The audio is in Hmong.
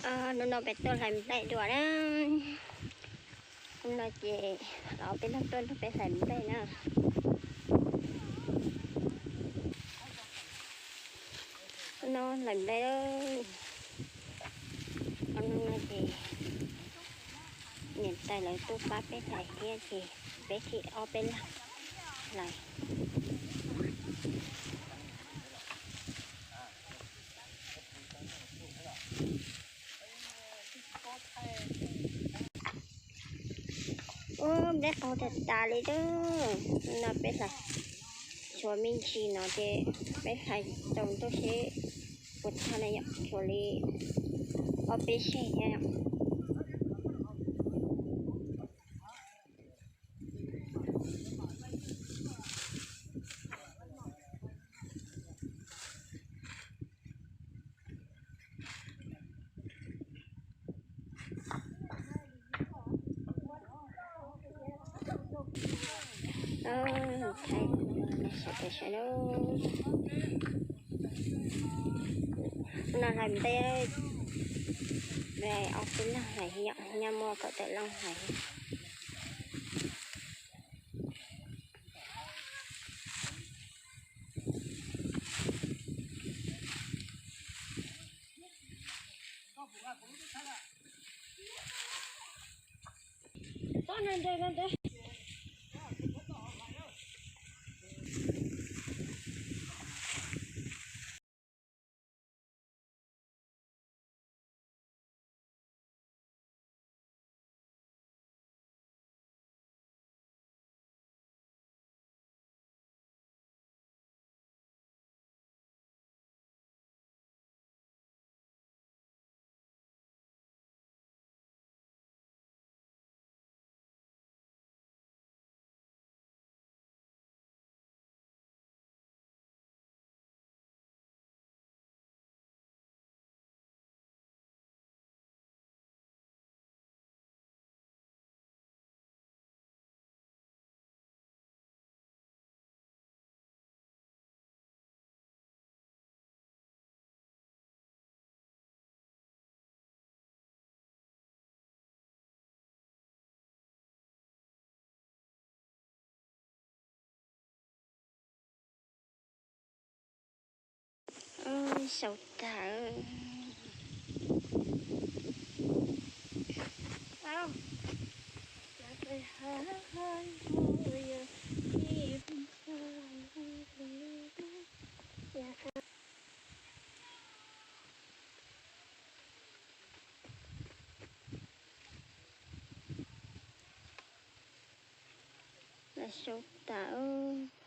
Hnub no peb tuaj hlais nplej dua na. Hnub no ces los peb leeg tuaj nrog peb hlais nplej na. Hnub no hlais nplej, hnub no ces niam tais lawv tuaj pab peb hlais thiab ces peb thiaj ob peb leeg hlais. Ub, nplej qaug tag tas li lawm. No peb hlais tshuav me ntsis no ces peb hlais tsaus ntuj seb puas tag na yom, tshuav li ob peb seg thiab yom. Thaij sawv daws saib na. No hlais nplej, ob peb leeg hlais, nyob muaj kaum tawm leej hlais. Xaus tag. Xaus tag.